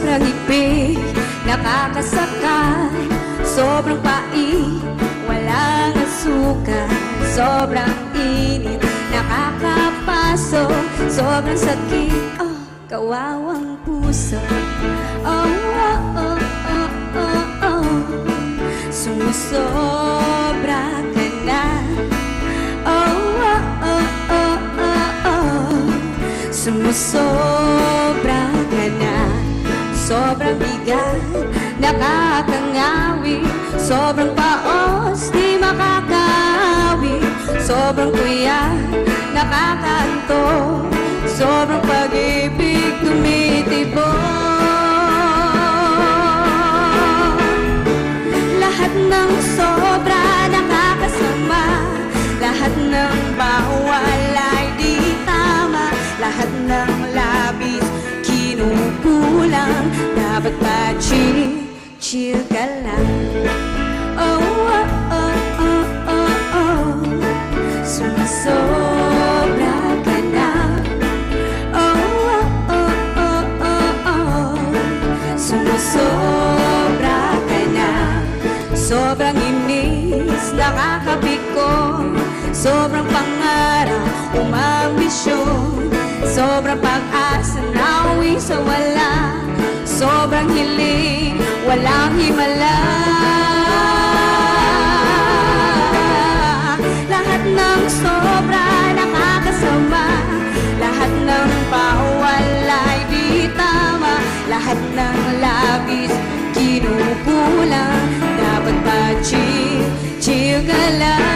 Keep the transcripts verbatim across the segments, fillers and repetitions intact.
Sobrang ipig, nakakasakal. Sobrang pait, walang asukan. Sobrang init, nakakapaso. Sobrang sakit, oh, kawawang puso. Oh, oh, oh, oh, oh, oh. Sumusobra ka na. Oh, oh, oh, oh, oh, oh. Sumusobra ka na. Sobrang bigat, nakakangawi. Sobrang paos, di makakawi. Sobrang kuya, nakakaantok. Sobrang pag-ibig, tumitibok. Lahat ng sobra, nakakasama. Lahat ng bawal ay di tama. Lahat ng labis, kinukulang. Dapat pa chill, chill ka lang. Oh, oh, oh, oh, oh, oh. Sumusobra ka na. Oh, oh, oh, oh, oh, oh. Sumusobra ka na. Sobrang inis, nakakapikon. Sobrang pangarap, umambisyon. Sobrang pag-asa, nauwi sa wala. Sobrang hiling, walang himala. Lahat ng sobra, nakakasama. Lahat ng bawal ay di tama. Lahat ng labis, kinukulang. Dapat pa chill, chill ka lang.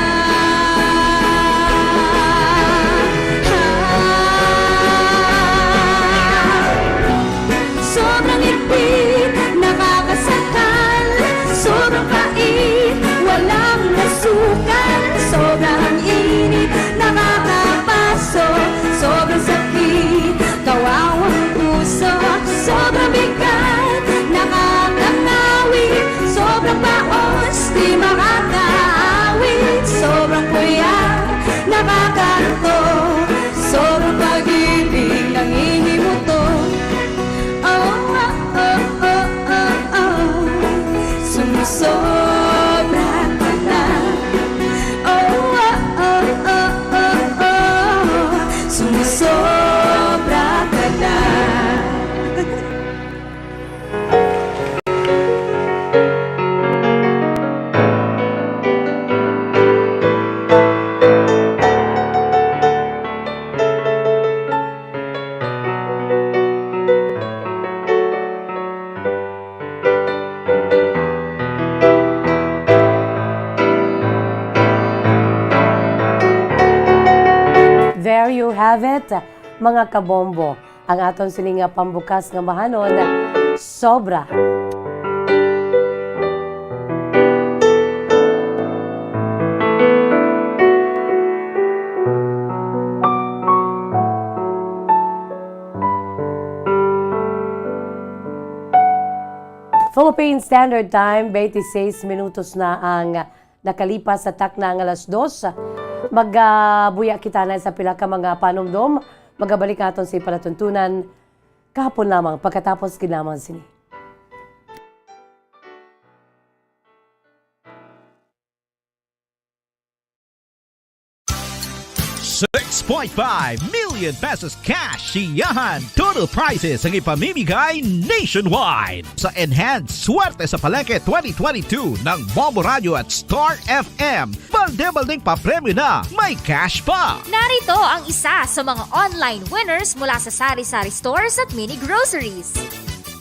Ah, sobrang ipit, nakakasakal. Sobrang pait, walang nasukan. Sobrang init, nakakapaso. Sobrang sakit, kawawang puso. Sobrang bigat, nakakangawit. Sobrang paos, di makakaawit. Sobrang kuya, nakakanto. Sobrang pag-ibig, nangihimuto. Oh, oh, oh, oh, oh, oh. Sumusobra ka na. Oh, oh, oh, oh, oh, oh. Sumusobra ka na. There you have it, mga kabombo. Ang aton sini nga pambukas nga bahanon, sobra. Philippine Standard Time, twenty-six minutos na ang nakalipas sa takna nga alas dos. Magabuya kita na sa pila ka mga panumdom. Magabalik aton sa palatuntunan kahapon lamang, pagkatapos gid lamang sini. Six point five million pesos cash siyahan. Total prizes ang ipamimigay nationwide. Sa Enhanced Swerte sa Palengke twenty twenty-two ng Bombo Radio at Star F M, balde-baldeng papremyo na, may cash pa. Narito ang isa sa mga online winners mula sa Sari-Sari Stores at Mini Groceries.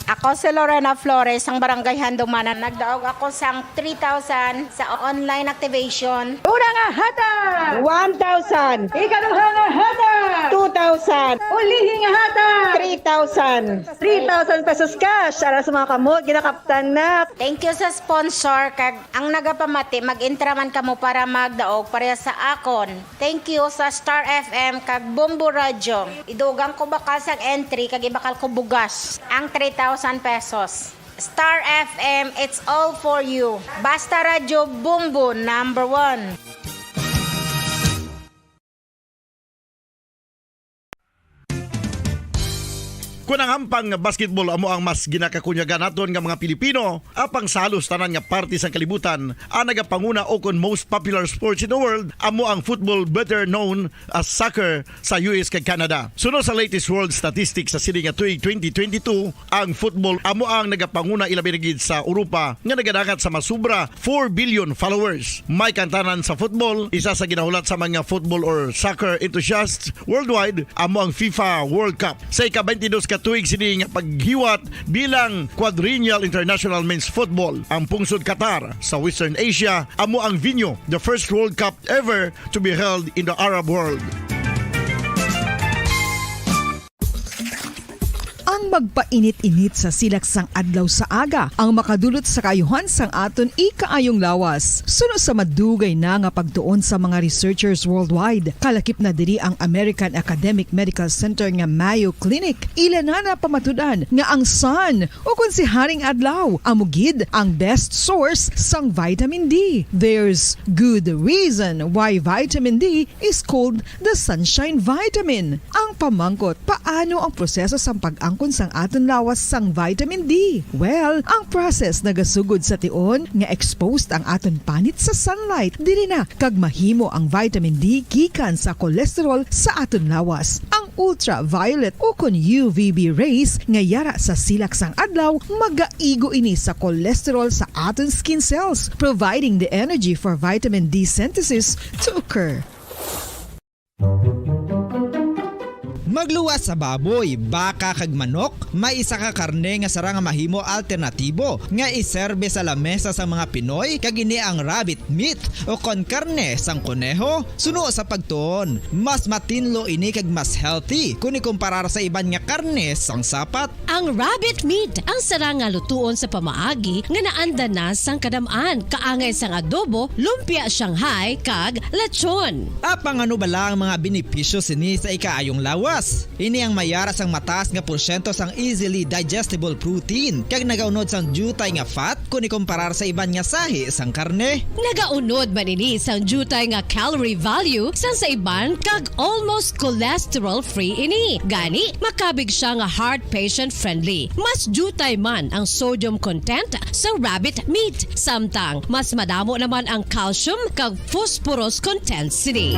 Ako si Lorena Flores, ang Barangay Handumanan. Nagdaog ako sang three thousand sa online activation. Una nga hatag! One thousand. Ikaduha nga hatag! Two thousand. Ulihi nga hatag! Three thousand. Three thousand pesos cash. Ara sa mga kamot, ginakaptan na. Thank you sa sponsor, kag ang nagapamati, mag-intra man kamo para magdaog pareha sa akon. Thank you sa Star F M kag Bombo Radyo. Idugang ko bakal sang entry kag ibakal ko bugas ang three thousand pesos. Star F M, it's all for you. Basta Radyo Bombo, number one. Kon ang hampang nga basketball amo ang mas ginakakunyagan naton nga mga Pilipino, apang sa halos tanan nga parte sang kalibutan, ang nagapanguna ukon most popular sports in the world amo ang football, better known as soccer, sa U S kag Canada. Suno sa latest world statistics sa sini nga tuig twenty twenty-two, ang football amo ang nagapanguna, ilabi na gid sa Europa, nga nagadangat sa masubra four billion followers. May kantanan sa football, isa sa ginahulat sa mga football or soccer enthusiasts worldwide amo ang FIFA World Cup. Sa ika-twenty-dos ka tuig sini nga paghiwat bilang Quadrennial International Men's Football, ang pungsod Qatar sa Western Asia amo ang venue, the first World Cup ever to be held in the Arab world. Ang magpainit-init sa silak sang adlaw sa aga ang makadulot sa kaayuhan sang aton ikaayong lawas. Suno sa madugay na nga pagtuon sa mga researchers worldwide, kalakip na diri ang American Academic Medical Center nga Mayo Clinic. Ila na napamatud-an nga ang sun, o kon si Haring Adlaw, amo gid ang best source sang vitamin D. There's good reason why vitamin D is called the sunshine vitamin. Ang pamangkot, paano ang proseso sang pag-angkon sang aton lawas sang vitamin D? Well, ang process nagasugod sa tion nga exposed ang aton panit sa sunlight. Diri na kag mahimo ang vitamin D gikan sa cholesterol sa aton lawas. Ang ultraviolet o kon U V B rays nga yara sa silak sang adlaw magaigo ini sa cholesterol sa aton skin cells, providing the energy for vitamin D synthesis to occur. Magluwas sa baboy, baka kag manok, may isa ka karne nga sarang nga mahimo alternatibo nga iserbe sa lamesa sang mga Pinoy, kag ini ang rabbit meat o kon karne sang koneho. Suno sa pagtuon, mas matinlo ini kag mas healthy kon ikumparar sa iban nga karne sang sapat. Ang rabbit meat ang sarang nga lutuon sa pamaagi nga naanda na sang kadam-an, kaangay sang adobo, lumpia Shanghai, kag lechon. Apang ano bala ang mga benepisyo sini sa ikaayong lawas? Ini ang may yara sang mataas nga porsyento sang easily digestible protein kag nagaunod sang diutay nga fat kon ikomparar sa iban nga sahi sang karne. Nagaunod man ini sang diutay nga calorie value sang sa iban kag almost cholesterol-free ini. Gani, makabig siya nga heart patient-friendly. Mas diutay man ang sodium content sa rabbit meat, samtang mas madamo naman ang calcium kag phosphorus content sini.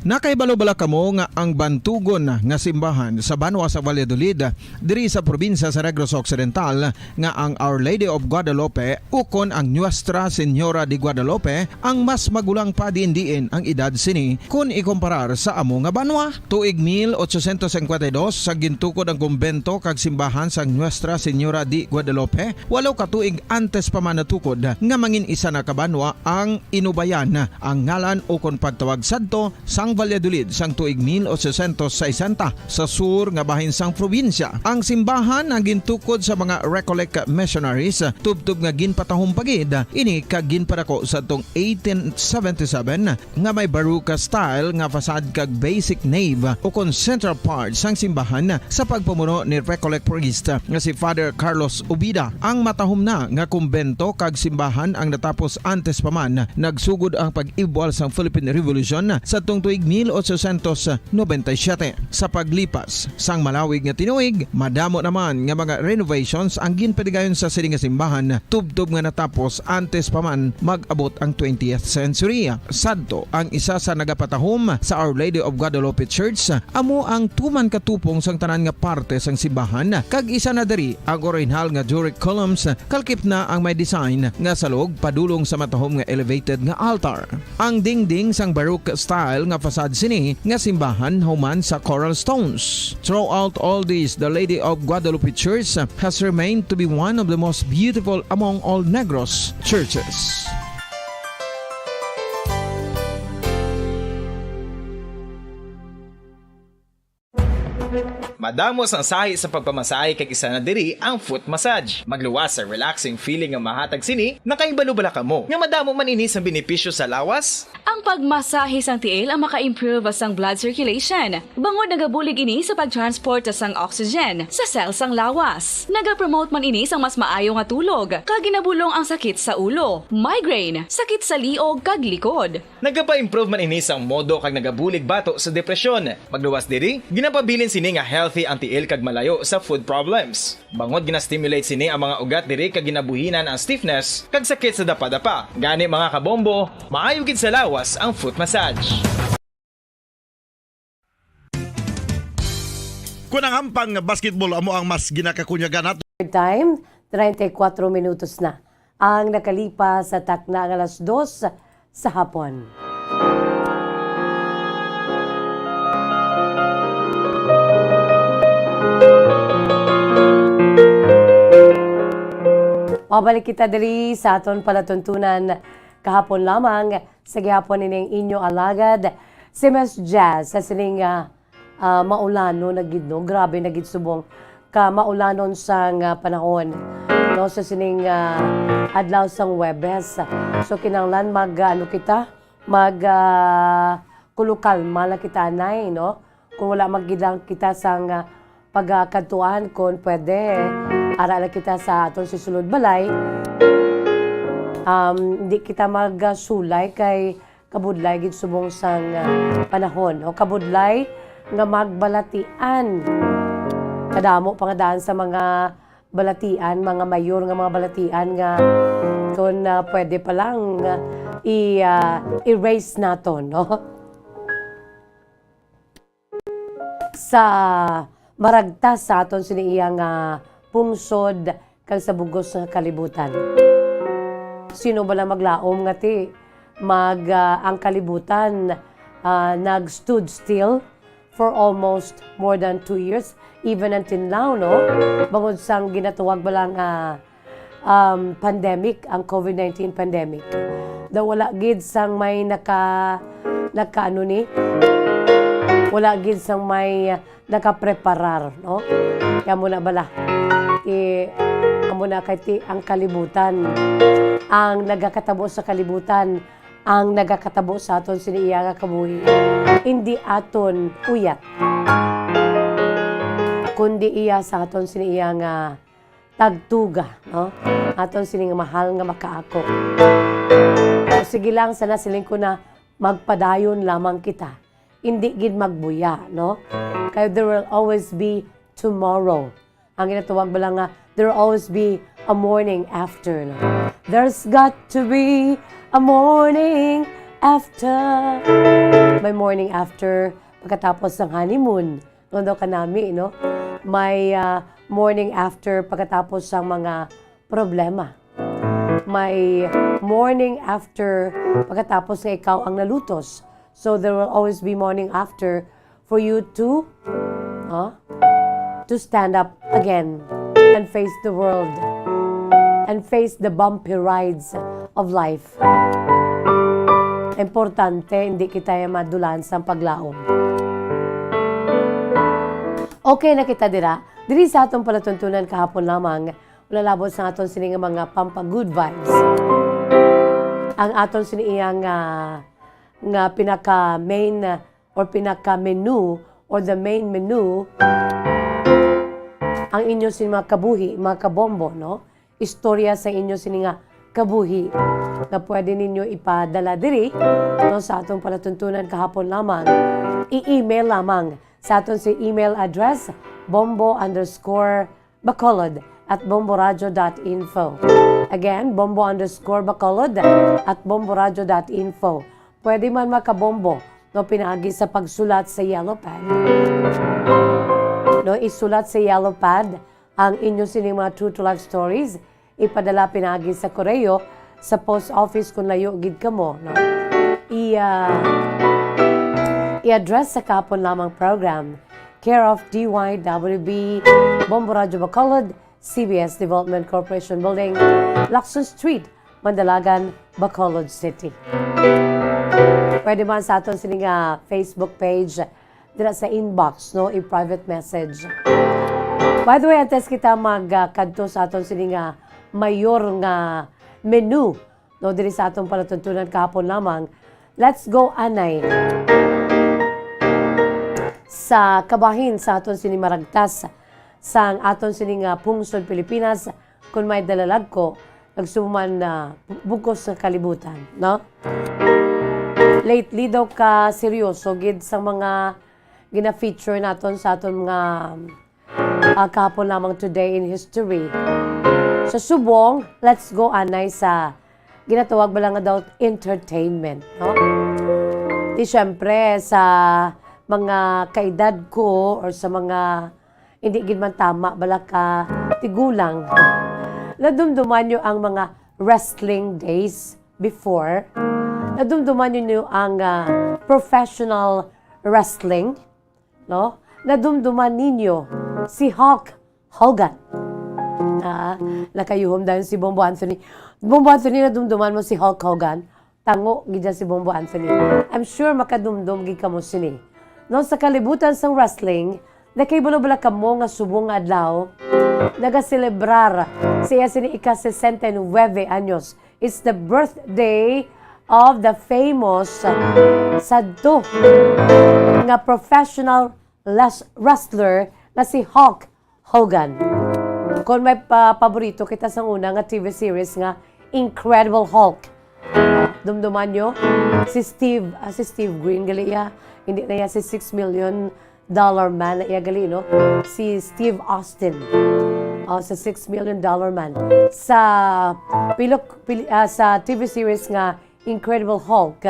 Nakahibalo bala kamo nga ang bantugon nga simbahan sa banwa sa Valladolid, diri sa probinsya sa Negros Occidental, nga ang Our Lady of Guadalupe ukon ang Nuestra Señora de Guadalupe ang mas magulang pa diin-diin ang edad sini kon ikomparar sa amo nga banwa? Tuig mil ochocientos cincuenta y dos, sa gintukod ang kumbento kag simbahan sang Nuestra Señora de Guadalupe, walo ka tuig antes pa man natukod nga mangin isa na ka banwa ang Inubayan, ang ngalan ukon pagtawag sadto sang Valladolid sang tuig mil ochocientos sesenta, sa sur nga bahin sang probinsya. Ang simbahan ang gintukod sa mga Recollect missionaries, tubtob nga ginpatahom pa gid ini kag ginpadako sadtong eighteen seventy-seven, nga may Baroque style nga facade kag basic nave ukon central part sang simbahan sa pagpamuno ni Recollect priest nga si Father Carlos Ubida. Ang matahom na nga kumbento kag simbahan ang natapos antes pa man nagsugod ang pag-ibwal sang Philippine Revolution sadtong tuig mil ochocientos noventa y siete. Sa paglipas sang malawig nga tinuig, madamo naman nga mga renovations ang ginpadigayon sa sini nga simbahan, tubtob nga natapos antes pa man mag-abot ang twentieth century. Sadto, ang isa sa nagapatahom sa Our Lady of Guadalupe Church amo ang tuman ka tupong sang tanan nga parte sang simbahan, kag isa na diri ang orihinal nga Doric columns, kalkip na ang may design nga salog padulong sa matahom nga elevated nga altar. Ang dingding sang Baroque style nga facade sini nga simbahan human sa coral stones. Throughout all this, the Lady of Guadalupe Church has remained to be one of the most beautiful among all Negros churches. Madamo sang sahi sa pagpamasahe, kag isa na diri ang foot massage. Magluwas sa relaxing feeling nga mahatag sini. Nakahibalo bala kamo nga madamo man ini sang benepisyo sa lawas? Ang pagmasahe sang tiil ang maka-improve sang blood circulation, bangod nagabulig ini sa pag-transport sang oxygen sa cell sang lawas. Nagapromote man ini sang mas maayo nga tulog, kag ginabulong ang sakit sa ulo, migraine, sakit sa liog, kag likod. Nagapa-improve man ini sang modo kag nagabulig bato sa depresyon. Magluwas diri, ginapabilin sini nga healthy ang tiil kag malayo sa foot problems. Bangod gina-stimulate sini ang mga ugat diri kag ginabuhinan ang stiffness kag sakit sa dapadapa. Gani, mga kabombo, maayo gid sa lawas ang foot massage. Kun ang hampang nga basketball amo ang mas ginakakunyagan nato. Time, treinta y cuatro minutos na ang nakalipas sa takna nga alas dos sa hapon. Mabalik kita diri sa aton palatuntunan kahapon lamang. Sa gihapon ining inyo alagad, si Miss Jazz, sa sining, ah, ah, maulanon na gid, no? Grabe na gid subong ka maulanon sang, ah, panahon, no? Sa sining, ah, adlaw sang Huwebes. So, kinahanglan mag, ah, ano kita? Mag, ah, kulokalma lang kita, anay, no? Kung wala magidang kita sang, ah, pagakadtuan, kon pwede, ara lang kita sa aton sisulod balay. Um, hindi kita magsulay kay kabudlay gid subong sang, ah, panahon, o kabudlay nga magbalatian. Kadamo pa nga daan sa mga balatian, mga mayor nga mga balatian nga kon, ah, pwede pa lang, ah, i-, ah, erase naton, no? Sa maragtas sa aton sini iya nga pungsod kag sa bugos nga kalibutan. Sino bala maglaom nga ti mag, ah, ang kalibutan, ah, nag-stood still for almost more than two years, even until now, no? Bangod sang ginatawag bala nga um, pandemic, ang covid nineteen pandemic. Daw wala gid sang may naka, naka ano ni, wala gid sang may nakapreparar, no? Kaya mo na bala, ti, amo na kay ti ang kalibutan, ang nagakatabo sa kalibutan, ang nagakatabo sa aton sini iya nga kabuhi, hindi aton uyat, kundi iya sa aton sini iya nga tagtuga, no? Aton sining mahal nga makaako. O, sige lang, sana siling ko na magpadayon lamang kita. Indi gid magbuya, no? Kay there will always be tomorrow. Ang ginatawag bala nga, there will always be a morning after, no? There's got to be a morning after. May morning after pagkatapos ng honeymoon. Tungod daw kanami, no? May, ah, morning after pagkatapos sang mga problema. May morning after pagkatapos nga ikaw ang nalutos. So, there will always be morning after for you to, ah, to stand up again and face the world and face the bumpy rides of life. Importante, hindi kita madulan sa paglaom. Okay na kita dira. Diri sa atong palatuntunan kahapon lamang, wala labot sa aton sini nga mga pampa-good vibes. Ang aton sini iya nga, nga pinaka-main or pinaka-menu or the main menu, ang inyo sini mga kabuhi, mga kabombo, no? Istorya sa inyo sini nga kabuhi nga pwede ninyo ipadala diri, no, sa atong palatuntunan kahapon lamang. I-email lamang sa aton si email address, bombo underscore bacolod at bomboradio dot info. Again, bombo underscore bacolod at bomboradio dot info. Pwede man makabombo, no, pinaagi sa pagsulat sa yellow pad. No, isulat sa yellow pad ang inyo sining mga true to life stories, ipadala pinaagi sa koreo, sa post office kung layo gid kamo, no? I, ah, i-address sa kahapon lamang program, care of D Y W B, Bombo Radyo Bacolod, C B S Development Corporation Building, Lacson Street, Mandalagan, Bacolod City. Pwede man sa aton sini nga Facebook page, dira sa inbox, no, i-private message. By the way, antes kita magkadto sa aton sini nga mayor nga menu, no, diri sa aton palatuntunan kahapon lamang, let's go anay sa kabahin sa aton sini maragtas sang aton sini nga pungsod Pilipinas, kun may dalalagko, nagsuman na bugkos nga kalibutan, no? Lately daw ka seryoso gid sa mga gina-feature naton sa aton mga, ah, kahapon lamang, Today in History. Sa subong, let's go anay sa ginatawag ba lang nga daw entertainment, no? Di syempre, sa mga kaedad ko or sa mga hindi gid man tama bala ka tigulang, nadumduman nyo ang mga wrestling days before? Nadumduman nyo ang, ah, professional wrestling? No? Nadumduman ninyo si Hulk Hogan? Ah, nakayuhom dayon si Bombo Anthony. Bombo Anthony, nadumduman mo si Hulk Hogan? Tango gid dyan si Bombo Anthony. I'm sure makadumdom gid kamo sini. No, sa kalibutan sang wrestling, nakahibalo bala kamo nga subong nga adlaw, nagaselebrar siya sini ika-sesenta y nuebe anyos. It's the birthday of the famous, uh, sadto nga professional les-, wrestler nga si Hulk Hogan. Kon may pa-, paborito kita sa una nga T V series nga Incredible Hulk, dumduman nyo? Si Steve, ah, si Steve Green, gali iya. Hindi na iya si Six Million Dollar Man na iya gali, no? Si Steve Austin. Oh, sa Six Million Dollar Man. Sa pilok-, pil-, ah, sa T V series nga Incredible Hulk,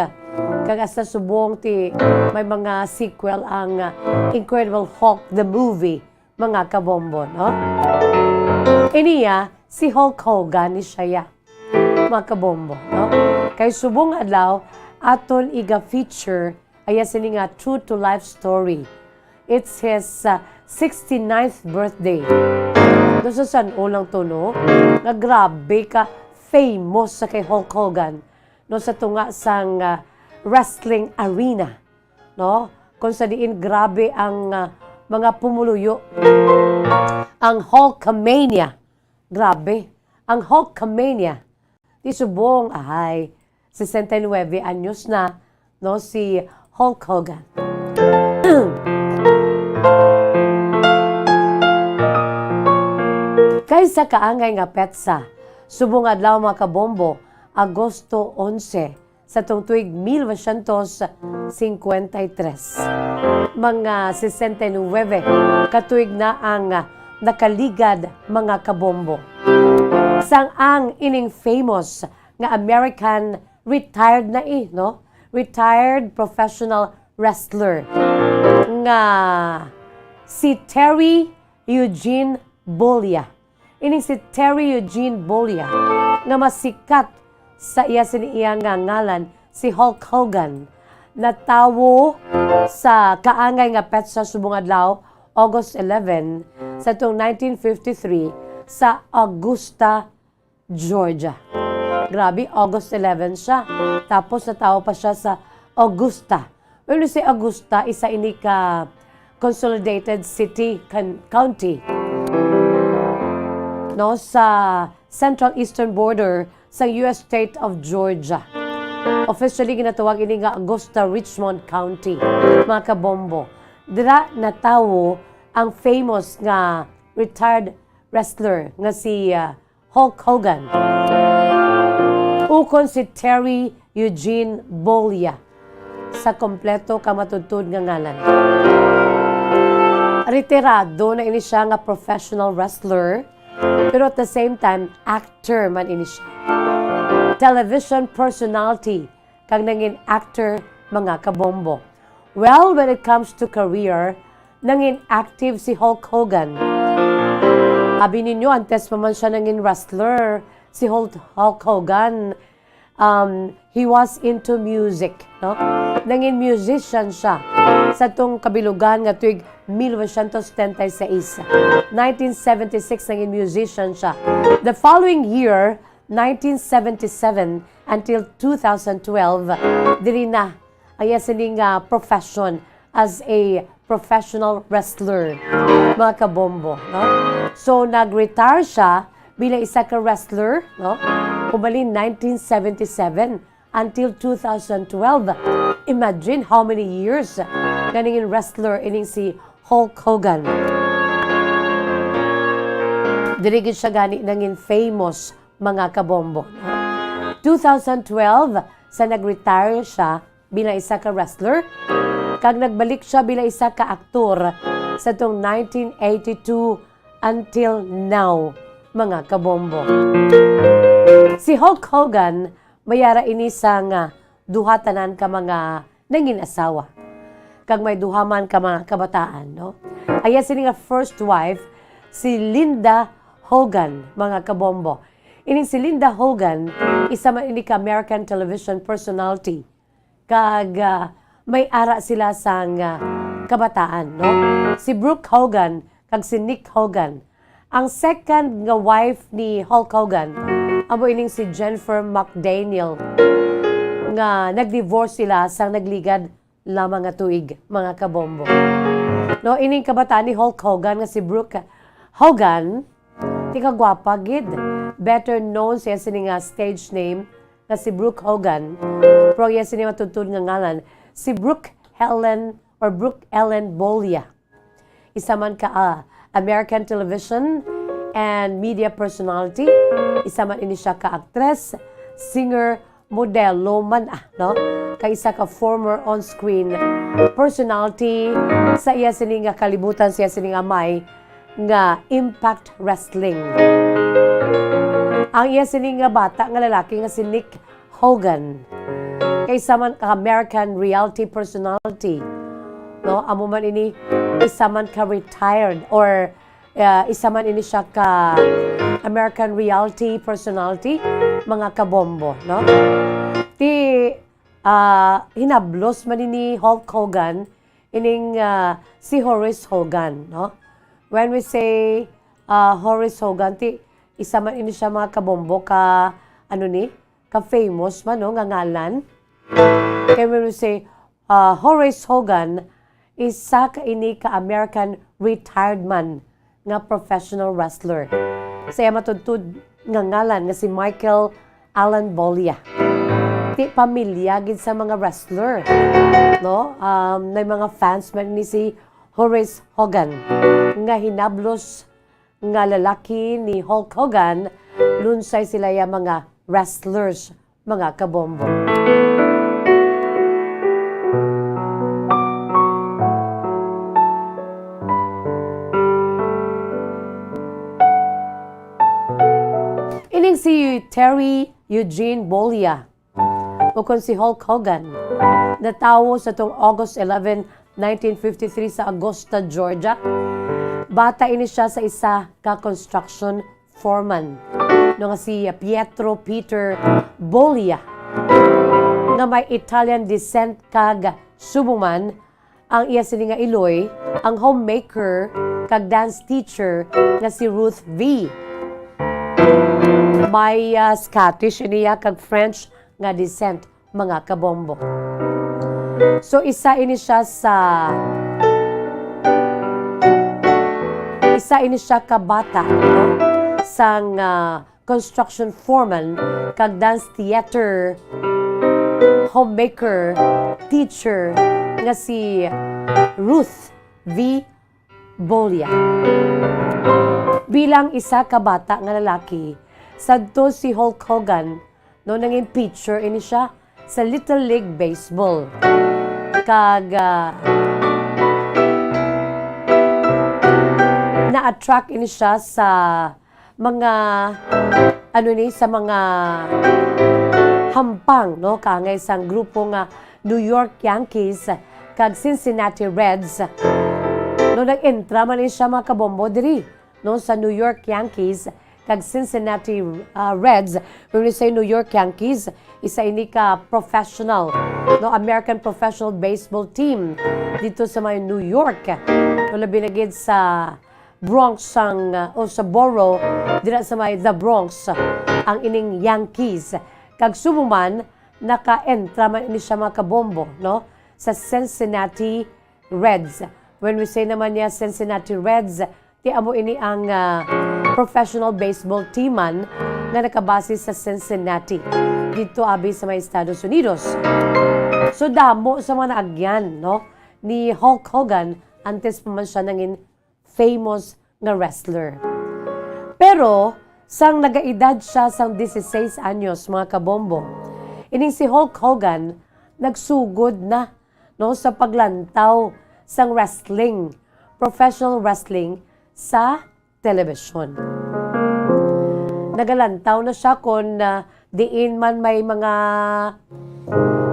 kag hasta subong ti may mga sequel ang, ah, Incredible Hulk the movie, mga kabombo, no? Iniya, si Hulk Hogan ni siya, mga kabombo, no? Kay subong adlaw, aton iga-feature, aya sini nga true to life story. It's his, uh, sixty-ninth birthday. No, sa san-o lang to, no? Nga grabe ka famous sa kay Hulk Hogan, no, sa tunga sang, uh, wrestling arena, no? Kung sa diin grabe ang, uh, mga pumuluyo. Ang Hulkamania. Grabe. Ang Hulkamania. Di subong, ahay, sesenta y nuebe anyos na, no, si Hulk Hogan. Kay sa kaangay nga petsa, subong adlaw, mga kabombo, Agosto onse, sa tong tuig mil novecientos cincuenta y tres. Mga sesenta y nuebe ka tuig na ang nakaligad, mga kabombo. Sang ang ining famous nga American retired na, eh, no? Retired professional wrestler nga si Terry Eugene Bollea. Ining si Terry Eugene Bollea, nga mas sikat sa iya sini iya nga ngalan, si Hulk Hogan, natawo sa kaangay nga petsa subong adlaw, August eleven, sa tuong nineteen fifty-three, sa Augusta, Georgia. Grabe, August eleven siya. Tapos natawo pa siya sa Augusta. Well, you say Augusta, isa ini ka consolidated city, con-, county, no, sa central eastern border sa U S state of Georgia. Officially, ginatawag ini nga Augusta Richmond County, mga kabombo. Dira natawo ang famous nga retired wrestler nga si, ah, Hulk Hogan, ukon si Terry Eugene Bollea sa kompleto ka matudtod nga ngalan. Retirado na ini siya nga professional wrestler, pero at the same time, actor man ini siya. Television personality, kag nangin actor, mga kabombo. Well, when it comes to career, nangin active si Hulk Hogan. Abi ninyo, antes pa man siya nangin wrestler, si Hulk, Hulk Hogan, um, he was into music, no? Nangin musician siya sa tong kabilugan nga tuig mil novecientos setenta y seis. Nineteen seventy-six, nangin musician siya. The following year, nineteen seventy-seven until two thousand twelve, diri na ang iya sining, ah, profession as a professional wrestler, mga kabombo, no? So, nag-retire siya bilang isa ka wrestler, no? Umalin nineteen seventy-seven until two thousand twelve. Imagine how many years nga nangin wrestler ining si Hulk Hogan. Diri gid siya gani nangin famous, mga kabombo, no? Two thousand twelve, sa nag-retire siya bilang isa ka wrestler, kag nagbalik siya bilang isa ka aktor sa tong nineteen eighty-two until now, mga kabombo. Si Hulk Hogan, may ara ini sang duha tanan ka mga nangin asawa, kag may duha man ka mga kabataan, no? Ang iya sini nga first wife, si Linda Hogan, mga kabombo. Ining si Linda Hogan, isa man ini ka American television personality, kag, ah, may ara sila sang, ah, kabataan, no? Si Brooke Hogan kag si Nick Hogan. Ang second nga wife ni Hulk Hogan, amo ining si Jennifer McDaniel, nga nag-divorce sila sang nagligad lamang nga tuig, mga kabombo. No, ining kabataan ni Hulk Hogan nga si Brooke Hogan, ti kagwapa gid. Better known siya sini nga stage name nga si Brooke Hogan. Pero iya sini matuod-tuod nga ngalan, si Brooke Helen or Brooke Ellen Bolia. Isa man ka, ah, American television and media personality. Isa man ini siya ka aktres, singer, modelo man, ah, no? Kag isa ka former on-screen personality sa iya sini nga kalibutan, sa iya sini nga amay nga Impact Wrestling. Ang iya sini nga bata nga lalaki nga si Nick Hogan, kay isa man ka American reality personality, no? Amo man ini, isa man ka retired or, uh, isa man ini siya ka American reality personality, mga kabombo, no? Ti, ah, hinablos man ini Hulk Hogan, ining, ah, si Horace Hogan, no? When we say, ah, Horace Hogan, ti, isa man ini siya, mga kabombo, ka, ano ni, ka famous man, no, nga ngalan. Kay when we say, ah, Horace Hogan, isa ka ini ka American retired man nga professional wrestler. Sa iya matuod-tuod nga ngalan nga si Michael Alan Bolia. Ti pamilya gid sa mga wrestler, no? Um, may mga fans man ni si Horace Hogan nga hinablos nga lalaki ni Hulk Hogan, lunsay sila ya mga wrestlers, mga kabombo. Ining si Terry Eugene Bolia, ukon si Hulk Hogan, natawo sa tong August eleven, nineteen fifty-three sa Augusta, Georgia. Bata ini siya sa isa ka construction foreman, no, nga si Pietro Peter Bolia, nga may Italian descent kag subong man ang iya sini nga iloy, ang homemaker kag dance teacher nga si Ruth V. May, ah, Scottish ini iya kag French nga descent, mga kabombo. So, isa ini siya sa, isa ini siya ka bata, no? Sang, ah, construction foreman kag dance theater homemaker teacher nga si Ruth V. Bolia. Bilang isa ka bata nga lalaki, sadto si Hulk Hogan, no, nangin pitcher ini siya sa Little League Baseball. Kag, ah, na-attract ini siya sa mga, ano ni, sa mga hampang, no, kaangay sang grupo nga New York Yankees kag Cincinnati Reds. No, nag-entra man ni siya, mga kabombo, diri, no, sa New York Yankees kag Cincinnati, ah, Reds. When we say New York Yankees, isa ini ka professional, no, American professional baseball team dito sa may New York. No, labi na gid sa Bronx sang, uh, o sa borough dira sa may The Bronx, uh, ang ining Yankees. Kag subong man, naka-entra man ini siya, mga kabombo, no, sa Cincinnati Reds. When we say naman niya Cincinnati Reds, ti amo ini ang, ah, professional baseball team man nga nakabase sa Cincinnati, dito abi sa mga Estados Unidos. So, damo sa mga naagyan, no, ni Hulk Hogan antes pa man siya nangin famous nga wrestler. Pero, sang nagaedad siya sang dieciséis anyos, mga kabombo, ining si Hulk Hogan nagsugod na, no, sa paglantaw sang wrestling, professional wrestling sa telebisyon. Nagalantaw na siya kon, ah, diin man may mga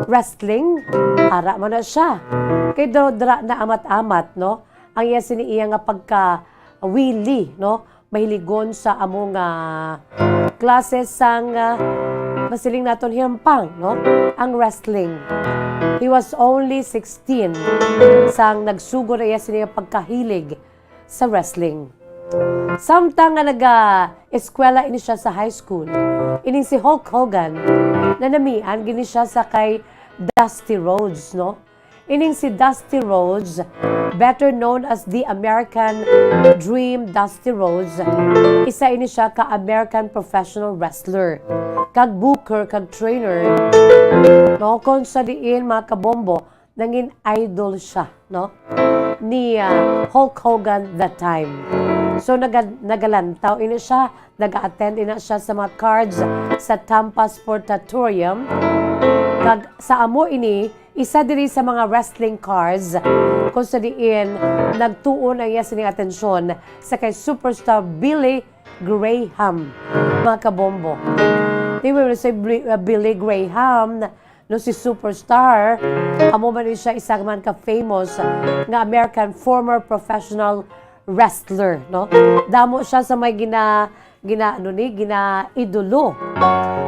wrestling, ara man na siya. Kay dra, dra na amat-amat, no? Ang iya sini iya nga pagka-wheelie, no? Mahiligon sa amo nga klase sang, ah, masiling naton himpang, no? Ang wrestling. He was only sixteen sang nagsugod na iya sini nga pagkahilig sa wrestling. Samtang nga naga-eskwela ini siya sa high school, ining si Hulk Hogan, nanamian gini siya sa kay Dusty Rhodes, no? Ining si Dusty Rhodes, better known as the American Dream Dusty Rhodes, isa ini siya ka American professional wrestler, kag booker, kag trainer, no? Kon sa diin, mga kabombo, nangin idol siya, no, ni, ah, Hulk Hogan that time. So, naga-, nagalantaw ini siya, nag-attend ina siya sa mga cards sa Tampa Sportatorium. Kag sa amo ini, isa diri sa mga wrestling cards kung sa diin nagtuon ang iya sining atensyon sa kay superstar Billy Graham, mga kabombo. Di ba, si Bri-, uh, Billy Graham, no, si superstar, amo man ni siya isa man ka famous nga American former professional wrestler, no? Damo siya sa may gina-, gina-, ano ni, ginaidolo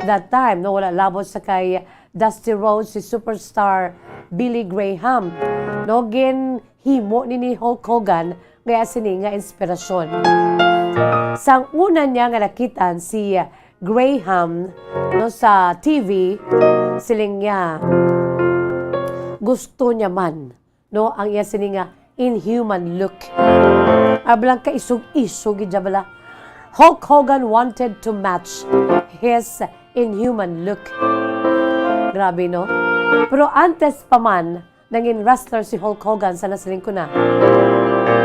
that time, no? Wala labot sa kay Dusty Rhodes, si superstar Billy Graham, no? Ginhimo ni ni Hulk Hogan nga iya sini nga inspirasyon. Sang una niya nga nakit-an si Graham, no, sa T V, siling niya, gusto niya man, no, ang iya sini nga inhuman look. Ablang kaisog-isog gid bala. Hulk Hogan wanted to match his inhuman look. Grabe, no? Pero antes pa man, nangin wrestler si Hulk Hogan sa nasiling ko na.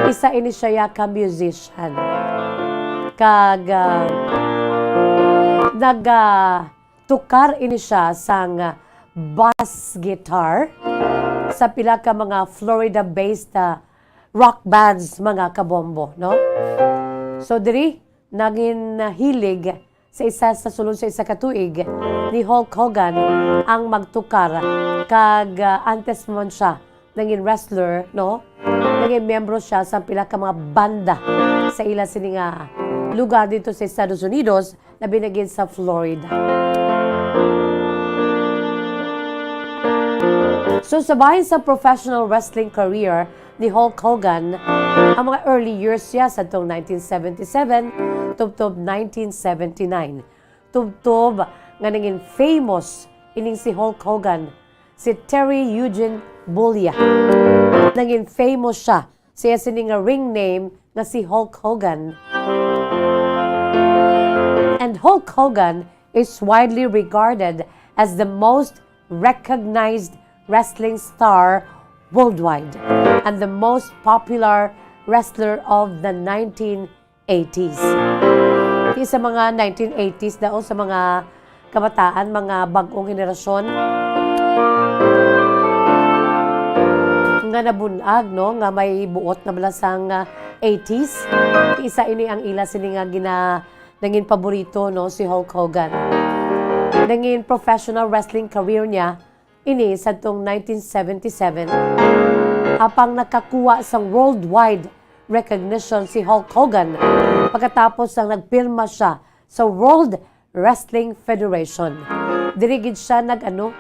Isa ini siya ya ka musician. Kag, ah, nag, ah, tukar ini siya sang, ah, bass guitar sa pila ka mga Florida-based, ah, rock bands, mga kabombo, no? So, diri, nangin, ah, hilig sa isa, sa sulod sa isa ka tuig ni Hulk Hogan ang magtukar, kag, ah, antes man siya nangin wrestler, no? Nangin miyembro siya sa pila ka mga banda sa ila sini nga lugar dito sa Estados Unidos, labi na gid sa Florida. So, sa bahin sa professional wrestling career ni Hulk Hogan, ang mga early years siya sa tong nineteen seventy-seven tubtob nineteen seventy-nine. Tubtob nga nangin famous ining si Hulk Hogan, si Terry Eugene Bollea. Nangin famous siya sa iya sini nga ring name nga si Hulk Hogan. And Hulk Hogan is widely regarded as the most recognized wrestling star worldwide and the most popular wrestler of the nineteen eighties. Di sa mga nineteen eighties daw, sa mga kabataan, mga bag-ong henerasyon nga nabun-ag, no, nga may buot na bala sang, ah, eighties. Isa ini ang ila sini nga gina-, nangin paborito, no, si Hulk Hogan. Nangin professional wrestling career niya ini sadtong nineteen seventy-seven, apang nakakuha sang worldwide recognition si Hulk Hogan pagkatapos sang nagpirma siya sa World Wrestling Federation. Diri gid siya nag-, ano,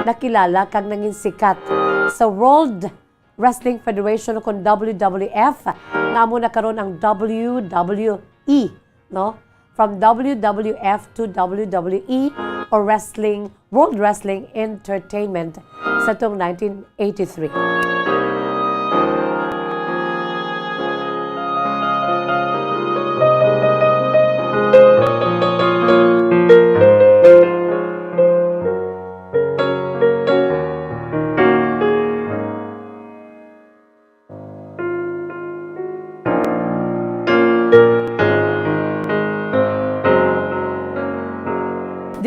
nakilala kag nangin sikat sa World Wrestling Federation, kon W W F, nga amo na karon ang W W E, no? From W W F to W W E, or Wrestling, World Wrestling Entertainment, sa tong nineteen eighty-three.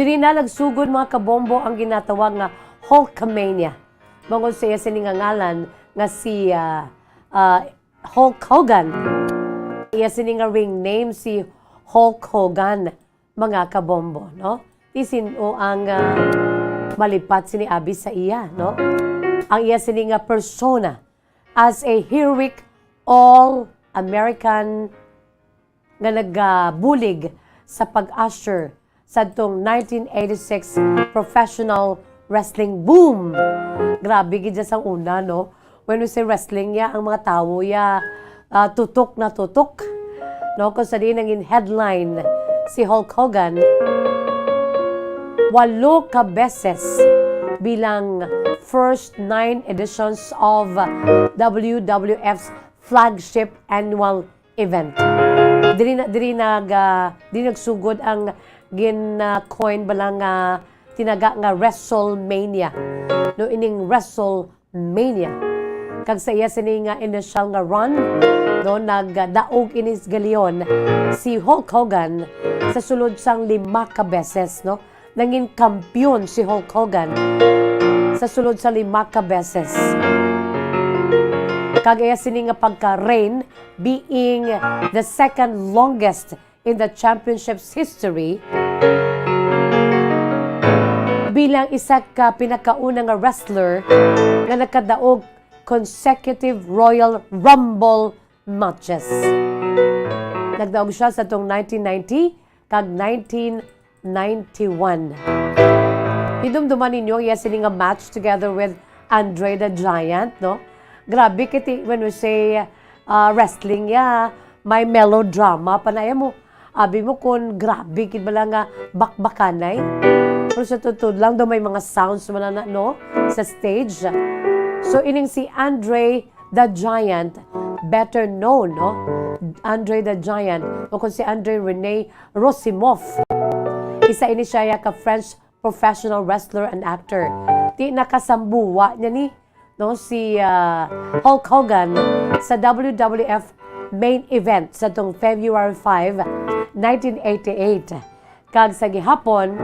Diri na nagsugod, mga kabombo, ang ginatawag nga Hulkamania. Bangod sa iya sini nga ngalan nga si, ah, ah, Hulk Hogan. Iya sini nga ring name si Hulk Hogan, mga kabombo, no? Ti sin-o ang, ah, malipat sini abi sa iya, no? Ang iya sini nga persona as a heroic all-American nga nagabulig sa pag-usher sadtong nineteen eighty-six professional wrestling boom. Grabe gid siya sang una, no? When we say wrestling, ya, ang mga tawo, ya, ah, tutok na tutok, no? Kung sa diin nangin headline si Hulk Hogan, walo ka beses bilang first nine editions of W W F's flagship annual event. Diri na, diri nag, ah, diri nagsugod ang gin-coin bala nga tinaga nga WrestleMania. No, ining WrestleMania. Kag sa iya sini nga initial nga run, no, nagdaog ini sa galion si Hulk Hogan sa sulod sang lima ka beses, no? Nangin kampiyon si Hulk Hogan sa sulod sa lima ka beses. Kag iya sini nga pagka-reign being the second longest in the championship's history, bilang isa ka pinakauna nga wrestler nga nakadaog consecutive Royal Rumble matches. Nagdaog siya sa tong nineteen ninety kag nineteen ninety-one. Idumduman ninyo ang iya sini nga match together with Andre the Giant, no? Grabe kiti when we say, ah, wrestling, ya, may melodrama pa na mo. Abi mo kon grabe gid bala nga bakbakanay. Pero sa totoo lang daw may mga sounds man na, no, sa stage. So ining si Andre the Giant, better known, no? Andre the Giant, o kung si Andre Rene Rosimov. Isa ini siya ya ka French professional wrestler and actor. Ti nakasambuwa niya ni, no, si, ah, Hulk Hogan sa W W F main event sa tong February five, nineteen eighty-eight. Kag sa gihapon,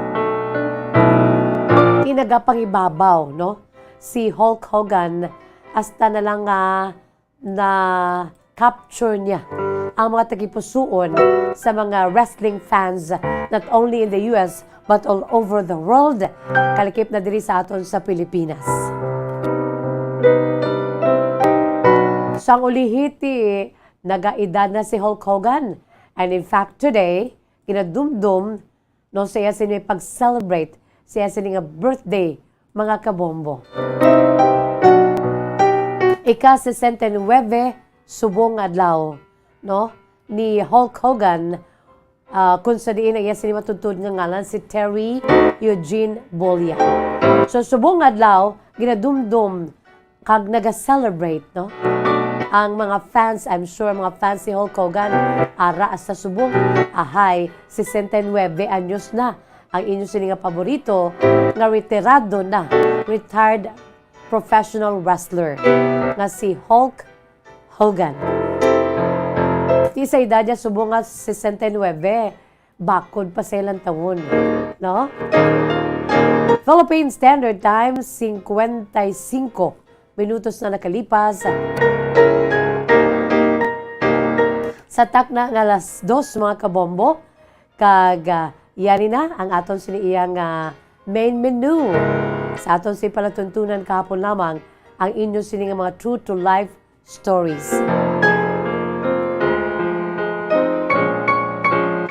ti nagapangibabaw, no, si Hulk Hogan hasta na lang nga na-capture niya ang mga tagipusuon sa mga wrestling fans, not only in the U S but all over the world, kalakip na diri sa aton sa Pilipinas. Sang ulihi ti nagaedad na si Hulk Hogan, and in fact today, ginadumdom, no, sa iya sini pag-celebrate sa iya sini nga birthday, mga kabombo. Ika sesenta y nuebe subong adlaw, no, ni Hulk Hogan, ah, kung sa diin ang iya sini matuod nga ngalan si Terry Eugene Bollea. So subong adlaw ginadumdom kag naga-celebrate, no? Ang mga fans, I'm sure, mga fans ni Hulk Hogan, ara sa subong, ahay, sesenta y nuebe anyos na ang inyo sini nga paborito nga retirado na, retired professional wrestler nga si Hulk Hogan. Ti sa edad niya subong nga sesenta y nuebe, bakod pa sa ilang tawon, no? Philippine Standard Time, singkwenta y singko minutos na nakalipas sa takna nga alas dos, mga kabombo. Kag, ah, yari na ang aton sini iyang, ah, main menu. Sa aton sini palatuntunan kahapon lamang ang inyo sini nga mga true to life stories.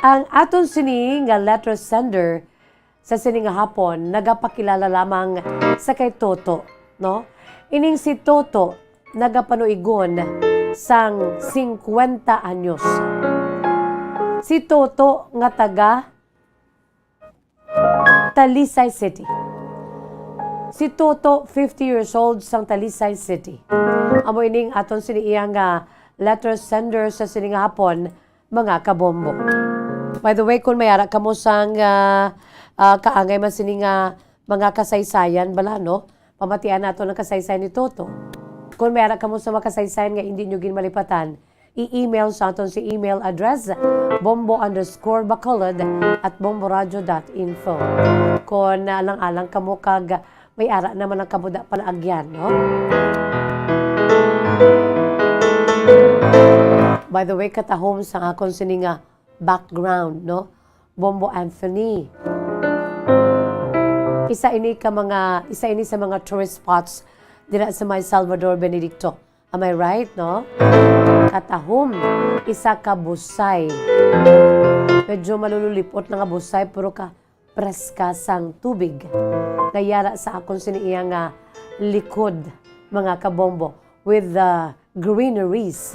Ang aton sini nga letter sender sa sini nga hapon nagapakilala lamang sa kay Toto, no? Ining si Toto nagapanuigon sang singkwenta anyos. Si Toto nga taga Talisay City. Si Toto, fifty years old, sang Talisay City. Amo ining aton sini iyang, ah, letter sender sa sini nga hapon, mga kabombo. By the way, kung may ara kamo sang, ah, ah, kaangay man sini nga mga kasaysayan bala, no? Pamatian nato ang kasaysayan ni Toto. Kung may ara kamo sa mga kasaysayan nga hindi nyo ginmalipatan, i-email sa aton si email address, bombo underscore bacolod at bomboradio dot info. Kon naalang-alang kamo kag may ara naman ang kabuda palaagyan, no? By the way, katahom sa akon sini nga background, no? Bombo Anthony. Isa ini ka mga, isa ini sa mga tourist spots dira sa may Salvador Benedicto. Am I right, no? Katahom, isa ka busay. Medyo malululipot na nga busay, pero ka preska sang tubig. Nga yara sa akon sini iya nga likod, mga kabombo, with the greeneries.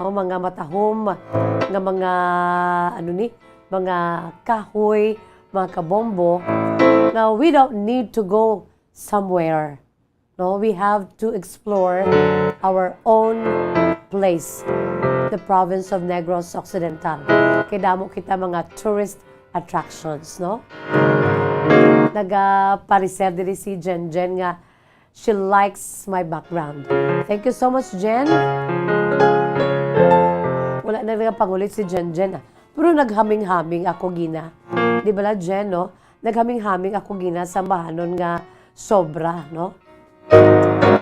O, mga matahom nga mga, ano ni, mga kahoy, mga kabombo, nga we don't need to go somewhere. No, we have to explore our own place, the province of Negros Occidental. Kay damo kita mga tourist attractions, no? Nagapareserve diri si Jen Jen nga she likes my background. Thank you so much, Jen. Wala na nga pangulit si Jen Jen, ah. Pero naghaming-haming ako gina. Di ba la, Jen, no? Naghaming-haming ako gina sa bahanon nga sobra, no?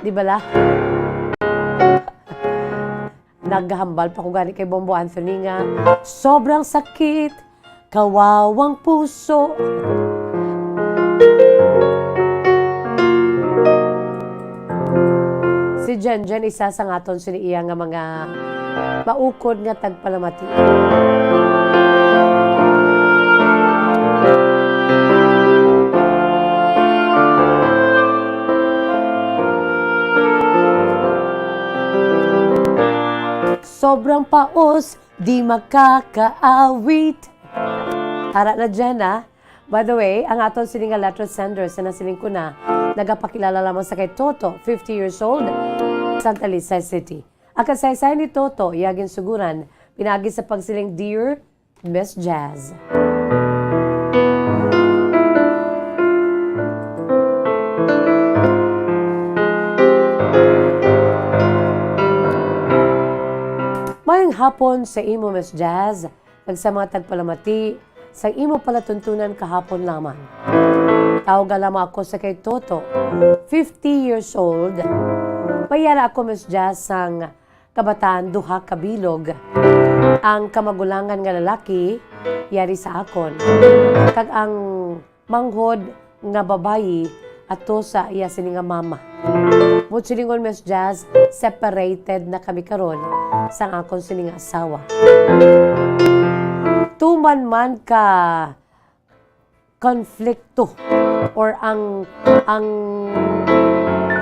Di ba la? Naghambal pa ko gani kay Bombo Anthony nga, "Sobrang sakit, kawawang puso." Si Jen Jen, isa sa aton sini iya nga mga maukod nga tagpalamati. Sobrang paos, di makakaawit. Ara na dyan, ah. By the way, ang aton sini nga letter sender sa nasiling ko na, nagapakilala lamang sa kay Toto, fifty years old, Santa Lucia City. Ang kasaysayan ni Toto, iya ginsuguran, pinaagi sa pagsiling, "Dear Miss Jazz." Mayong hapon sa imo, Miss Jazz, kag sa mga tagpalamati sa imo palatuntunan kahapon lamang. Tawga lamang ako sa kay Toto, fifty years old. May ara ako, Miss Jazz, sang kabataan, duha ka bilog. Ang kamagulangan nga lalaki, yari sa akon. Kag ang manghod nga babayi ato sa iya sini nga mama. Buot silingon, Miss Jazz, separated na kami karon sang akon sini nga asawa. Tuman man ka konflikto or ang, ang,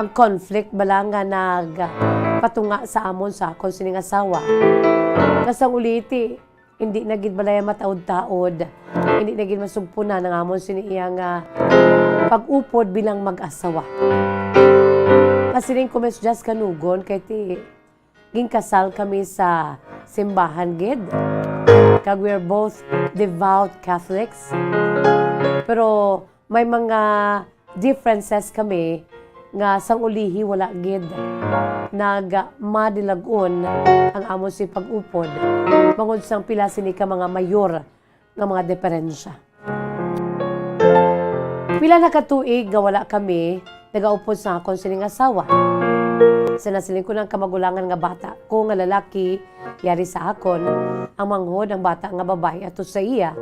ang conflict bala nga nagpatunga sa amon sa akon sining asawa. Nga sang uliti, hindi na gid balay mataod-taod, hindi na gid masugpunan ang amon sini iya nga pag-upod bilang mag-asawa. Masiling ko, Miss Jazz, kanugon kay ti ginkasal kami sa simbahan gid. Kag we're both devout Catholics. Pero may mga differences kami nga sang ulihi wala gid nagmadilag-on ang amon si pag-upod bangod sang pila sini ka mga mayor nga mga diferensya. Pila na ka tuig nga wala kami nagaupod sa akon sining asawa. Sa nasiling ko ng kamagulangan nga bata ko nga lalaki, yari sa akon, ang manghod ang bata nga babayi ato sa iya.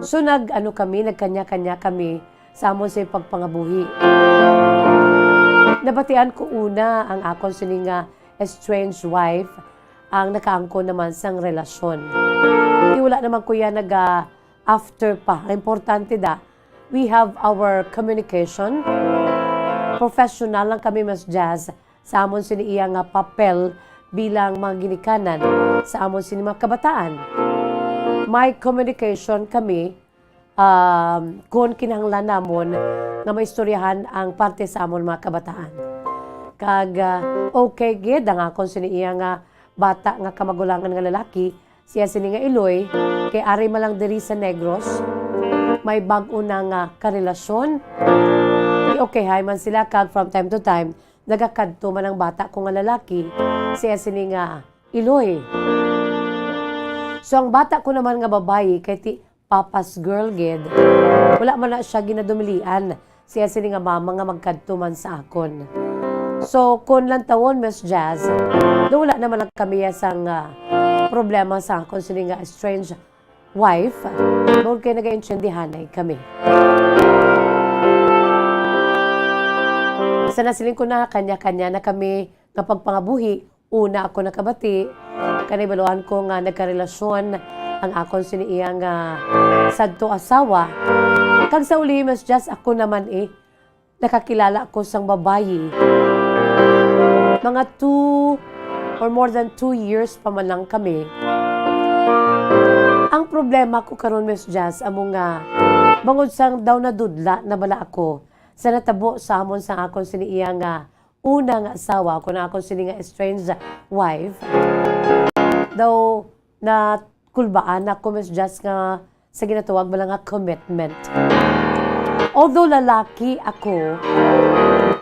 So nag-ano kami, nagkanya-kanya kami sa amon sa pagpangabuhi. Nabatian ko una ang akon sini nga estranged wife ang nakaangkon naman sang relasyon. Di wala naman ko yan naga after pa. Ang importante da, we have our communication. Professional lang kami, Miss Jazz, sa amon sini iya nga papel bilang mga ginikanan sa amon sini mga kabataan. May communication kami, um, kung kinahanglan namon nga maistoryahan ang parte sa amon mga kabataan. Kag, ah, okay gid ang akon sini iya nga bata nga kamagulangan nga lalaki, siya sini nga iloy, kay ari man lang diri sa Negros, may bag-o na nga karelasyon. Di okay hay man sila, kag from time to time, nagakadto man ang bata ko nga lalaki, siya sini nga iloy. So, ang bata ko naman nga babayi, kay ti Papa's girl gid, wala man na siya ginadumilian siya sini nga mama nga magkadto man sa akon. So, kun lantawon, Miss Jazz, do wala naman lang kami sang, ah, problema sa akon sini nga estranged wife, bangod kay nagaintindihanay kami. Sa nasiling ko na, kanya-kanya na kami nga pagpangabuhi, una ako nakabati, kanay baluan ko nga nagkarelasyon ang akon sini iya nga sadto asawa. Kag sa uli, Miss Jazz, ako naman eh, nakakilala ko sang babayi. Mga two or more than two years pa man lang kami. Ang problema ko karon, Miss Jazz, amo nga bangod sang daw nadudla na bala ako sa natabo sa amon sang akon sini iya nga una nga asawa, kun akon sini nga estranged wife, daw nakulbaan ako, Miss Jazz, nga sa ginatawag mo lang nga commitment. Although lalaki ako,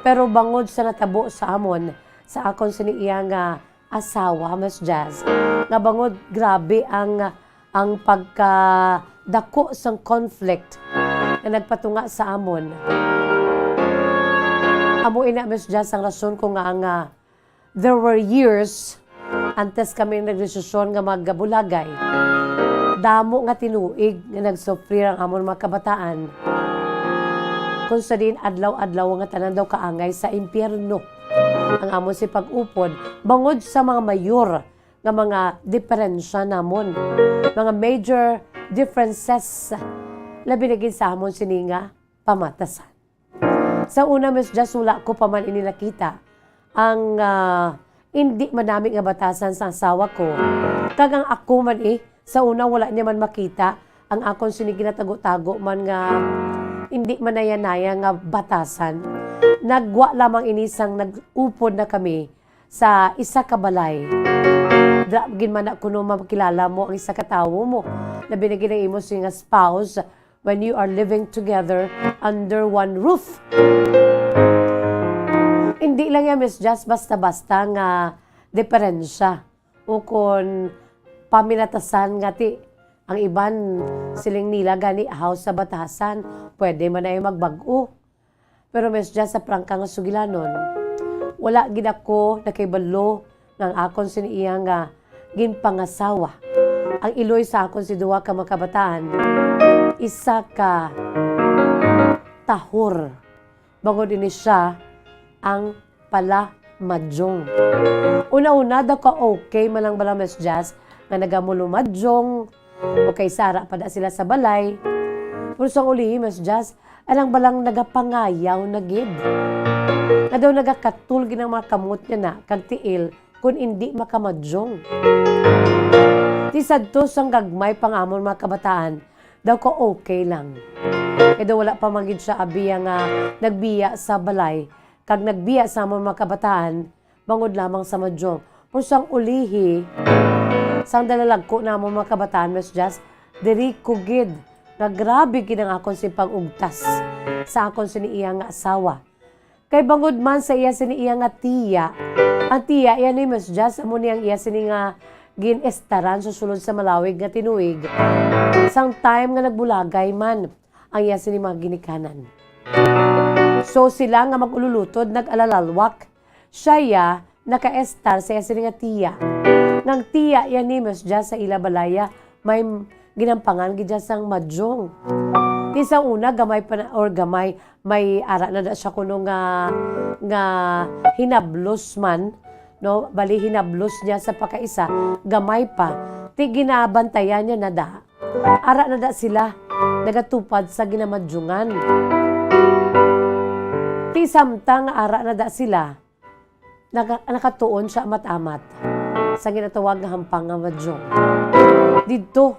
pero bangod sa natabo sa amon, sa akon sini iya nga asawa, Miss Jazz, nga bangod grabe ang, ang pagkadako sang conflict nga nagpatunga sa amon. Amo ina, Miss Jazz, ang rason ko nga ang, ah, there were years antes kami nagdesisyon nga magabulagay. Damo nga tinuig nga nagsufrir ang amon mga kabataan, kung sa diin adlaw-adlaw nga tanan daw kaangay sa impyerno ang amon si pag-upod, bangod sa mga mayor nga mga diferensya namon, mga major differences, labi na gid sa amon sini nga pamatasan. Sa una, Miss Jazz, wala ko pa man ini nakita ang, ah, indi manami nga batasan sa asawa ko. Kag ang ako man eh, sa una wala niya man makita ang akon sini ginatago-tago man nga indi manaya-naya nga batasan. Nagwa lamang ini sang nag-upod na kami sa isa ka balay. Dira gid man na kuno makilala mo ang isa ka tawo mo, labi na gid ang imo sini nga spouse, when you are living together under one roof. Hindi lang yan, Miss Jazz, basta-basta nga diferensya o kon paminatasan nga ti ang iban siling nila gani ahaw sa batasan, pwede man ay magbag-o. Pero, Miss Jazz, sa prangka nga sugilanon, wala gid ako nakahibalo nga ang akon sini iya nga ginpangasawa, ang iloy sa akon si duha ka mga kabataan, isa ka tahor. Bangod ini siya ang pala madyong. Una-una daw ka okay man lang bala, Miss Jazz, nga nagamulumadyong, o kay sara pa da sila sa balay. Pero sa ulihi, Miss Jazz, alang balang nagapangayaw na gid. Nga daw nagakatol gid ang mga kamot niya na kag tiil kun indi makamadyong. Ti sadto sang gagmay pa nga amon mga kabataan, daw ka okay lang. Kay daw wala pa man gid siya abiya nga nagbiya sa balay, kag nagbiya sa amon mga kabataan, bangod lamang sa madyong. Pero sang ulihi, sang dalalagko namon mga kabataan, Miss Jazz, diri ko gid nga grabe gid ang akon sing pag-ugtas sa akon sini iya nga asawa. Kay bangod man sa iya sini iya nga tiya, ang tiya iya ni Miss Jazz, amo ni ang iya sini nga gin-estaran sa sulod sa malawig nga tinuig. Sang time nga nagbulagay man ang iya sini mga ginikanan. So sila nga mag-ululutod nag-alalalwak. Siya iya nakaestar sa iya sini nga tiya. Nga ang tiya iya ni Miss Jazz sa ila balaya may ginampangan gid siya sang madyong. Ti sa una, gamay pa na, or gamay, may ara na da siya kuno nga, nga hinablos man, no? Bali, hinablos niya sa pakaisa, gamay pa. Ti ginabantayan niya na da. Ara na da sila, nagatupad sa ginamadyungan. Ti samtang ara na da sila, naka-, nakatuon siya amat-amat sa ginatawag nga hampang nga madyong. Didto,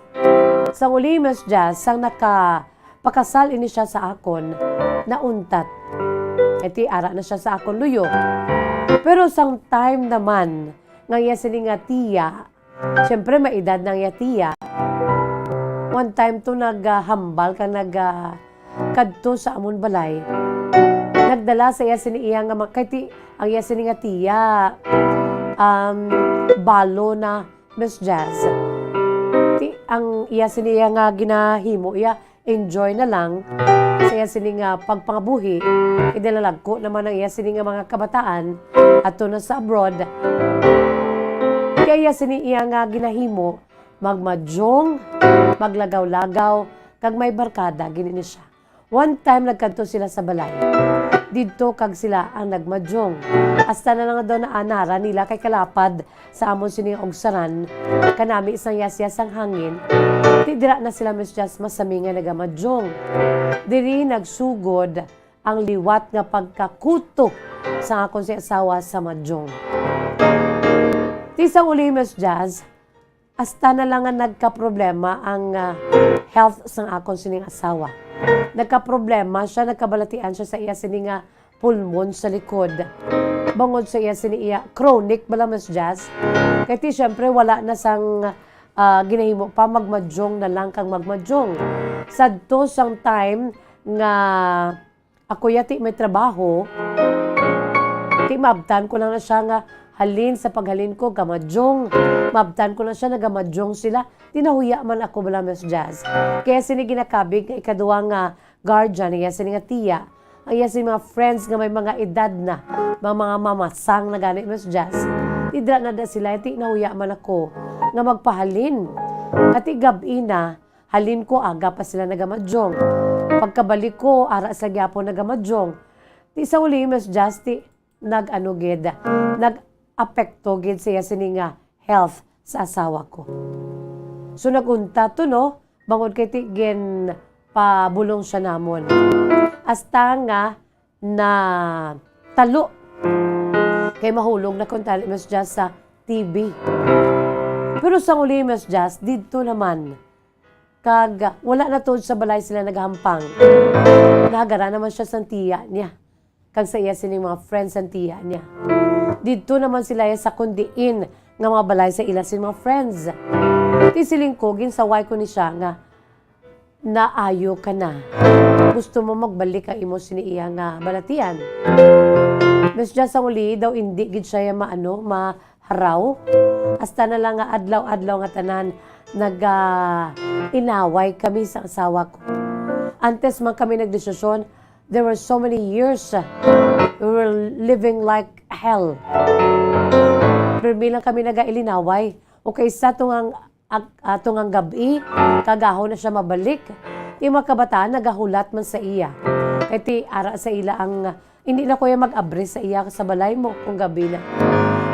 sa uli, Miss Jazz, sang nakapakasal ini siya sa akon, nauntat. Iti ara na siya sa akon luyo. Pero sang time naman, nga iya sini nga tiya, siyempre, may edad na ang iya tiya. One time to naghambal ka nag, ah, kadto sa amon balay. Nagdala sa iya sini iya nga ma-, kay ti-, ang iya sini nga tiya, um, balo na, Miss Jazz. Ti, ang iya sini iya nga ginahimo, iya, enjoy na lang sa iya sini nga pagpangabuhi. Kay nalalagko naman ang iya sini nga mga kabataan ato na sa abroad. Kaya iya sini iya nga ginahimo, magmadyong, maglagaw-lagaw, kag may barkada gid ni siya. One time nagkadto sila sa balay. Didto kag sila ang nagmadyong. Hasta na lang daw naanara nila kay kalapad sa amon sini nga ugsaran, kanami sang yasyas sang hangin. Ti dira na sila, Miss Jazz, masami nga nagamadyong. Diri nagsugod ang liwat nga pagkakuto sa akon si asawa sa madyong. Ti sa uli, Miss Jazz, hasta na lang nga nagkaproblema ang, ah, health sang akon sining asawa. Nagkaproblema siya, nagkabalatian siya sa iya sini nga pulmon sa likod. Bangod sa iya sini iya chronic bala, Miss Jazz. Kay ti, syempre, wala na sang, ah, ginahimo pa, magmadyong na lang kag magmadyong. Sadto sang time nga ako ya ti may trabaho, ti maabtan ko lang na siya nga halin sa paghalin ko, gamadyong. Maabtan ko lang siya, nagamadyong sila. Ti nahuya man ako bala, Miss Jazz. Kaya sini ginakabig nga ikaduha nga guardian, iya sini nga tiya, ang iya sini mga friends nga may mga edad na, mga, mga mamasang na gani, Miss Jazz. Ti dira na da sila, ti nahuya man ako nga magpahalin. Ati gab-i na, halin ko, aga pa sila nagamadyong. Pagkabalik ko, ara sila gyapon nagamadyong. Ti sa uli, Miss Jazz, ti nag-ano gid, nag-apekto gid siya sini nga health sa asawa ko. So, nagunta to, no? Bangod kay ti ginpabulong siya namon. Hasta nga na talo. Kay mahulog na kuntani, Miss Jazz, sa T B. Pero sa uli, Miss Jazz, didto naman. Kag wala na tuod sa balay sila nagahampang. Nahagara naman siya sang tiya niya. Kag sa iya sining mga friends sang tiya niya. Didto naman sila sa kundiin nga mga balay sa ila sing mga friends. Ti siling ko, ginsaway ko ni siya nga, "Naayo ka na. Gusto mo magbalik ang imo sini iya nga balatian?" Miss Jazz, sang uli daw, indi gid siya ya maano, maharaw. Hasta na lang nga adlaw-adlaw nga tanan, naga-inaway kami sa asawa ko. Antes man kami nagdesisyon, there were so many years, uh, we were living like hell. Permi lang kami nagailinaway. O kay sa tungang ag-, ah, tungang gab-i, kagahon na siya mabalik. Ti mga kabataan nagahulat man sa iya. Kay ti ara sa ila ang, "Hindi na ko ya mag-abri sa iya sa balay mo kung gab-i na."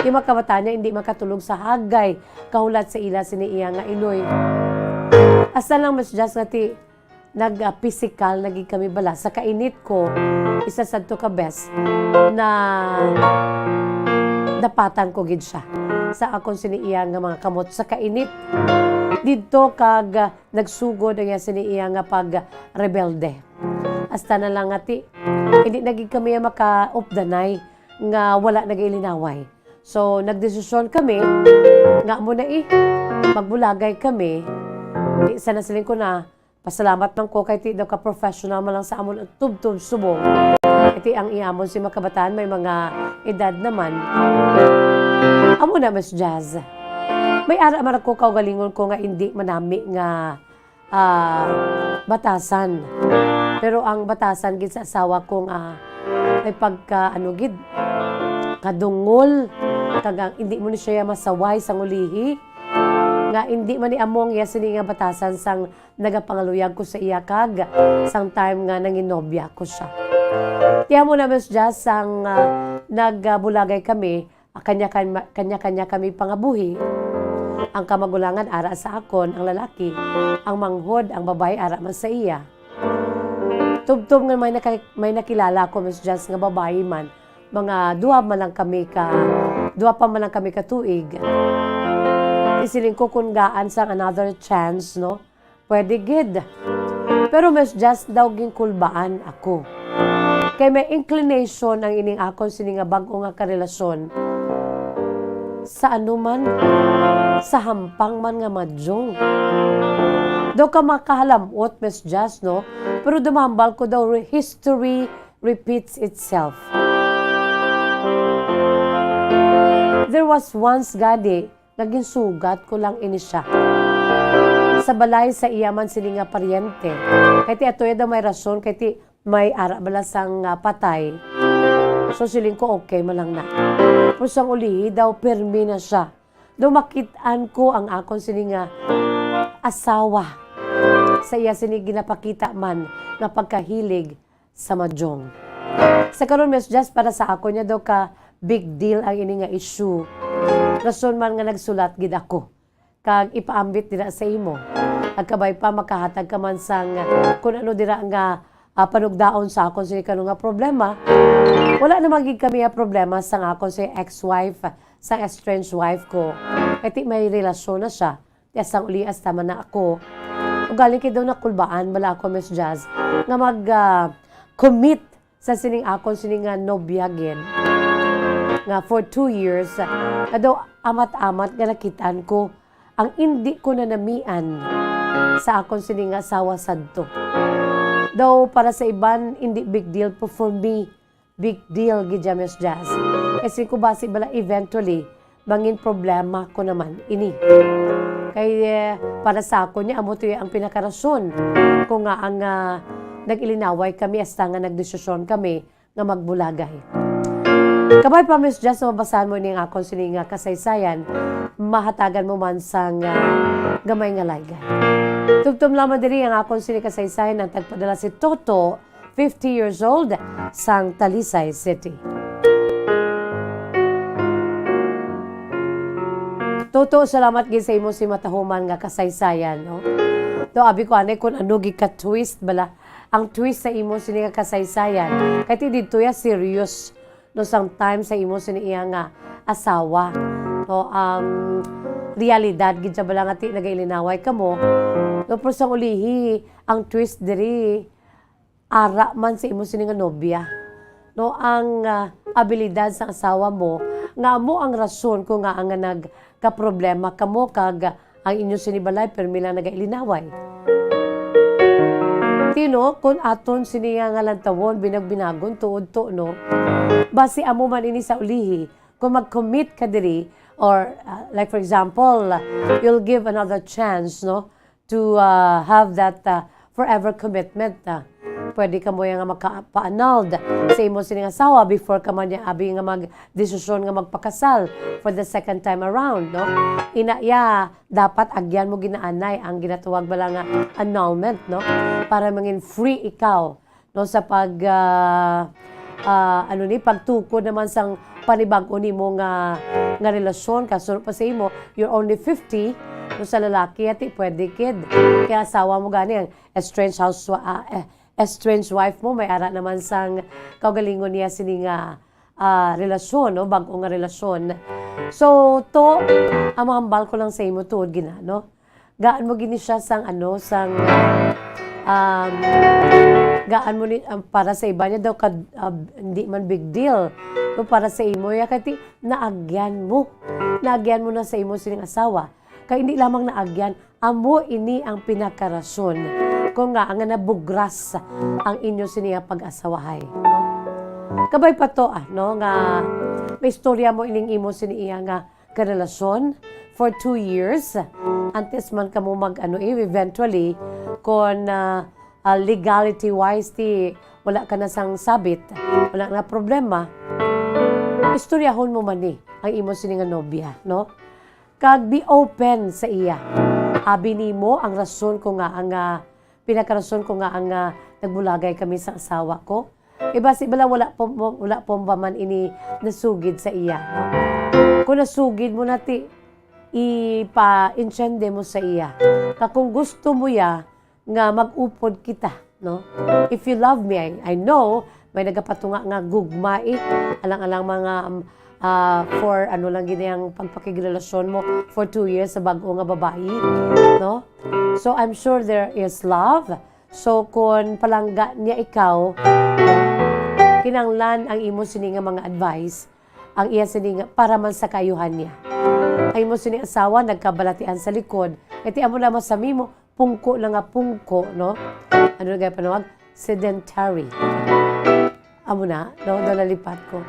Ti mga kabataan niya hindi makatulog sa hagay, kahulat sa ila sini iya nga iloy. Hasta lang, Miss Jazz, nga ti nag, ah, pisikal na gid kami bala. Sa kainit ko, isa sadto ka bes na dapatan ko gid siya sa akon sini iya nga mga kamot sa kainit. Didto kag, ah, nagsugod ang iya sini iya nga pagrebelde. Hasta na lang nga ti, hindi na gid kami makaupdanay nga wala nagailinaway. So, nagdesisyon kami nga amo na, eh, magbulagay kami. Di, sa nasiling ko na, pasalamat man ko kay ti daw ka professional man lang sa amon ang tubtob subong. Kay ti ang iamon si mga kabataan may mga edad naman. Amo na, Miss Jazz. May ara man ako kaugalingon ko nga indi manami nga, ah, batasan. Pero ang batasan gid sa asawa ko nga may pagka, ano gid, kadungol, kag ang indi mo ni siya masaway sang ulihi, nga indi man ni among iya sini nga batasan sang nagapangaluyag ko sa iya kag sang time nga nanginobya ko siya. Ti amo na, Miss Jazz, sang, ah, nagbulagay kami, ah, kanya-kanya, kanya-kanya kami pangabuhi. Ang kamagulangan ara sa akon, ang lalaki, ang manghod, ang babayi, ara man sa iya. Tubtob nga may naka-, may nakilala ko, Miss Jazz, nga babayi man, mga duha man lang kami ka, duha pa man lang kami ka tuig. Isiling ko kung gaan sang another chance, no? Pwede gid. Pero, Miss Jazz, daw ginkulbaan ako. Kay may inclination ang ining akon sini nga bag-o nga karelasyon sa ano man, sa hampang man nga madyong. Daw ka makahalamot, Miss Jazz, no? Pero dumambal ko daw, re-, history repeats itself. There was once gani nga ginsugat ko lang ini siya sa balay sa iya man sini nga paryente. Kay ti atoya daw may rason, kay ti may ara bala sang, ah, patay. So, siling ko, okay man lang na. Pero sang ulihi daw, pirmi na siya. Daw makit-an ko ang akon sini nga asawa sa iya sini ginapakita man nga pagkahilig sa mahjong. Sa karon, Miss Jazz, para sa ako niya daw ka big deal ang ini nga issue. Rason man nga nagsulat gid ako kag ipaambit dira sa imo. Kag kabay pa makahatag ka man sang kun ano dira nga, ah, panugdaon sa akon sini kano nga problema. Wala na man gid kami nga problema sang akon si ex-wife, sang estranged wife ko. Kay ti may relasyon na siya. Ti sang uli hasta man na ako. Ugaling kay daw nakulbaan bala ako, Miss Jazz, nga mag, ah, commit sa sining akon sini nga nobya gid, nga for two years, nga daw amat-amat nga nakitaan ko ang indi ko nanamian sa akon sini nga asawa sadto. Daw para sa iban, indi big deal, pero for me, big deal gid ya, Miss Jazz. Kasi ko basi bala eventually, mangin problema ko naman ini. Kay, eh, para sa ako niya, amo to ang pinakarason ko nga ang, ah, nag-ilinaway kami hasta nga nagdesisyon kami nga magbulagay. Kabay pa, Miss Jazz, mabasahan mo ini ang akon sini nga kasaysayan, mahatagan mo man sang, ah, gamay nga laygay. Tubtob lamang diri ang akon sini kasaysayan, ang tagpadala si Toto, fifty years old, sang Talisay City. Toto, salamat gid sa imo si matahuman nga kasaysayan, no? To, abi ko anay kung ano gid ka twist bala ang twist sa imo sini nga kasaysayan. Kay ti didto ya serious, no, sometimes sa imo sini iya nga asawa. No, um, realidad gid siya bala nga ti nagailinaway kamo. No, pero sang ulihi, ang twist diri, ara man sa imo sini nga nobya. No, ang, ah, abilidad sa asawa mo, nga amo ang rason ko nga ang nagkaproblema kamo kag, ah, ang inyo sini balay, permi lang nagailinaway. Tino, kun aton sini nga lantawon, binagbinagon, tuod to, no? Basi amo man ini sa ulihi, kung mag-commit ka diri, or, ah, like for example, ah, you'll give another chance, no? To, ah, have that, ah, forever commitment, ah. Pwede ka mo yang makapaanald sa imo sining asawa before ka man niya abi nga magdesisyon nga magpakasal for the second time around, no? Ina ya, dapat agyan mo ginaanay ang ginatawag bala nga annulment, no? Para mangin free ikaw, no, sa pag, ah, ah, ano ni, pagtukod naman sang panibag-o nimo nga, nga relasyon. Kaso pa sa imo, you're only fifty, no, sa lalaki, ati, pwede kid. Kaya asawa mo gani ang estranged house, ah, eh, estranged wife mo, may ara naman sang kaugalingon niya sini nga, ah, relasyon, no, bag-o nga relasyon. So, to, ang mahambal ko lang sa imo tuod gina, no? Gaan mo gini siya sang ano, sang, um, gaan mo ni, um, para sa iba niya daw kad-, uh, hindi man big deal. Pero para sa imo, ya, kay ti, naagyan mo. Naagyan mo na sa imo sining asawa. Kay hindi lamang naagyan, amo ini ang pinakarason kung nga nga nabugras ang inyo sini nga pag-asawahay, no? Kabay pa to, ah, no, nga may istorya mo ining imo sini iya nga karelasyon for two years. Antes man kamo mag, ano, eh, eventually, kung, ah, ah, legality-wise, ti wala ka na sang sabit, wala na problema, istoryahon mo man ni ang imo sini nga nobya, no? Kag be open sa iya. Abi nimo ang rason ko nga ang, ah, pinakarason ko nga ang, ah, nagbulagay kami sa asawa ko. Iba si bala wala po, wala po ba man ini nasugid sa iya, no? Kung nasugid mo na ti, ipa-intiende mo sa iya. Ka kung gusto mo ya nga mag-upod kita, no? If you love me, I, I know, may nagapatunga nga gugma, eh. Alang-alang mga, um, ah, for ano lang gini ang pagpakigrelasyon mo for two years sa bag-o nga babayi, no? So, I'm sure there is love. So, kung palangga niya ikaw, kinanglan ang imo sini nga mga advice, ang iya sini nga para man sa kaayuhan niya. Ang imo sini asawa nagkabalatian sa likod, kay ti amo na masami mo, pungko lang nga pungko, no? Ano na gaya panawag? Sedentary. Amo na, no? Daw nalipat ko.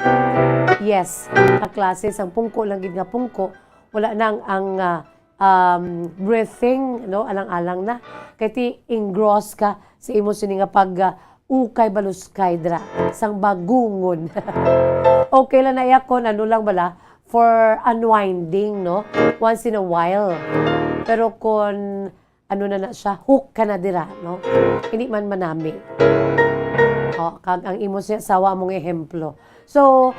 Yes, kaklase sang pungko lang gid nga pungko. Wala nang ang, ah, um, breathing, no? Alang-alang na. Kay ti engross ka sa imo sini nga pag, ah, ukay baluskay dira sang bagungon. Okay lang na iya kon ano lang bala for unwinding, no? Once in a while. Pero kon ano na na siya, hook ka na dira, no? Hindi man manami. O, kag ang imo siya asawa among ehemplo. So,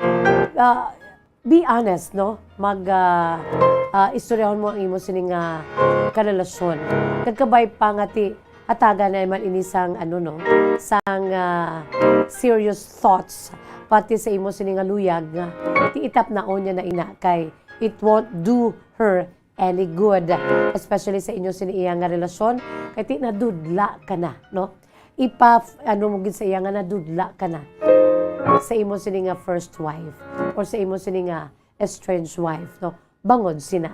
ah, be honest, no? Mag, ah, ah, istoryahon mo ang imo sining, ah, karelasyon. Kag kabay pa nga ti hatagan na man ini sang, ano, no? Sang, ah, serious thoughts pati sa imo sini nga luyag nga ti itapnaon niya na ina kay it won't do her any good, especially sa inyo sini iya nga relasyon, kay ti nadudla ka na, no? Ipa, ano mo gid sa iya nga nadudla ka na sa imo sini nga first wife or sa imo sini nga estranged wife, no? Bangod sina.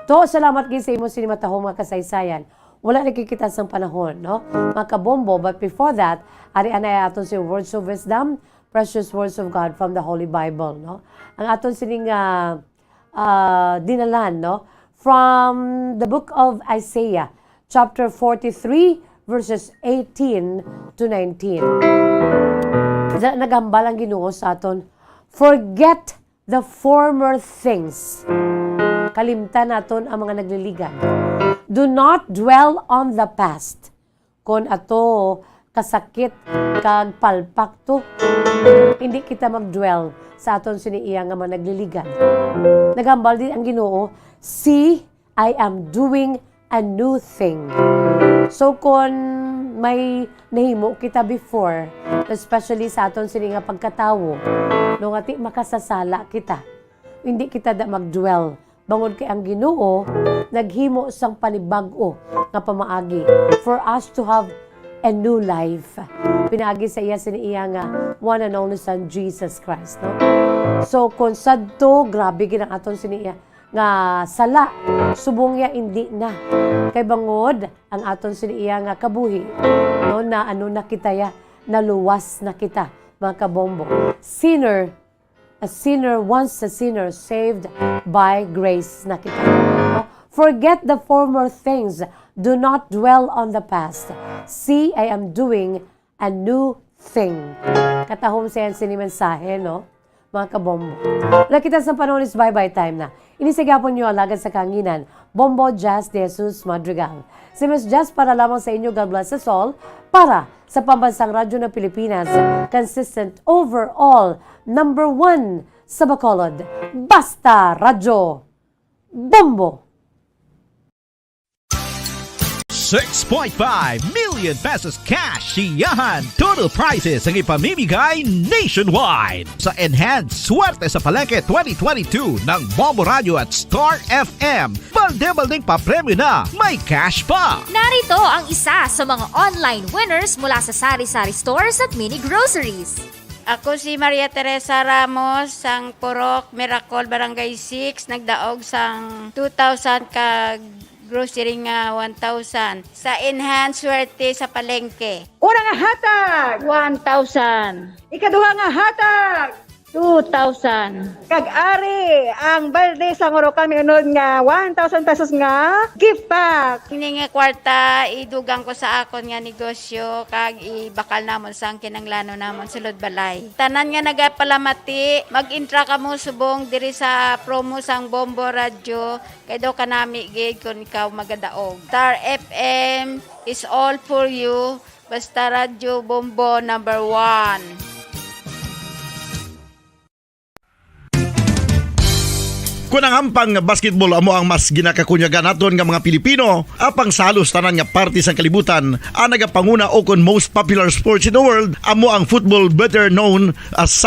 To, salamat gid sa imo sini matahom nga kasaysayan. Wala na kita sang panahon, no? Mga kabombo, but before that, ari anay aton si words of wisdom, precious words of God from the Holy Bible, no? Ang aton sining, ah, ah, dinalan, no? From the book of Isaiah, chapter forty-three, verses eighteen to nineteen. Sa, nagambal ang Ginoo sa aton, "Forget the former things." Kalimtan naton ang mga nagliligad. "Do not dwell on the past." Kon ato kasakit kag palpak to, hindi kita mag-dwell sa aton sini iya nga mga nagliligad. Nagambal din ang Ginoo, "See, I am doing a new thing." So, kon may nahimo kita before, especially sa aton sini nga pagkatawo, no, nga ti makasasala kita, hindi kita da mag-dwell. Bangod kay ang Ginoo naghimo sang panibag-o nga pamaagi for us to have a new life. Pinaagi sa iya sini iya nga one and only Son, Jesus Christ, no? So, kung sadto, grabe gid ang aton sini iya nga sala, subong iya indi na. Kay bangod ang aton sini iya nga kabuhi, no, na ano na kita ya, naluwas na kita, mga kabombo. Sinner, a sinner, once a sinner, saved by grace na kita. No? "Forget the former things. Do not dwell on the past. See, I am doing a new thing." Katahom sa yan sini mensahe, no? Mga kabombo. Wala kita sa panahon is bye-bye time na. Ini sa gihapon niyo alagad sa kanginan, Bombo Jazz de Jesus Madrigal. Si Miss Jazz para lamang sa inyo, God bless us all, para sa Pambansang Radyo ng Pilipinas, consistent overall, number one sa Bacolod. Basta Radyo Bombo! Six point five million pesos cash siyahan. Total prizes ang ipamimigay nationwide. Sa Enhance Swerte sa Palengke twenty twenty-two ng Bombo Radio at Star F M, balde-baldeng papremyo na, may cash pa. Narito ang isa sa mga online winners mula sa Sari-Sari Stores at Mini Groceries. Ako si Maria Teresa Ramos, sang Purok Miracle, Barangay six, nagdaog sang two thousand kag grocery nga one thousand. Sa Enhance Swerte sa Palengke. Una nga hatag, one thousand. Ikaduha nga hatag, two thousand. Kag ari ang balde sa nguro kami unod nga one thousand pesos nga gift pack. Ini nga kwarta, idugang ko sa akon nga negosyo, kag ibakal namon sang kinanglanon namon sulod balay. Tanan nga nagapalamati, mag-entra kamo subong diri sa promo sang Bombo Radio, kay daw kanami gid kon ikaw magadaog. Star F M is all for you. Basta Radyo Bombo number one. Kon ang hampang nga basketball amo ang mas ginakakunyagan naton nga mga Pilipino, apang sa halos tanan nga parte sang kalibutan, ang nagapanguna o kon most popular sports in the world amo ang football, better known as soccer.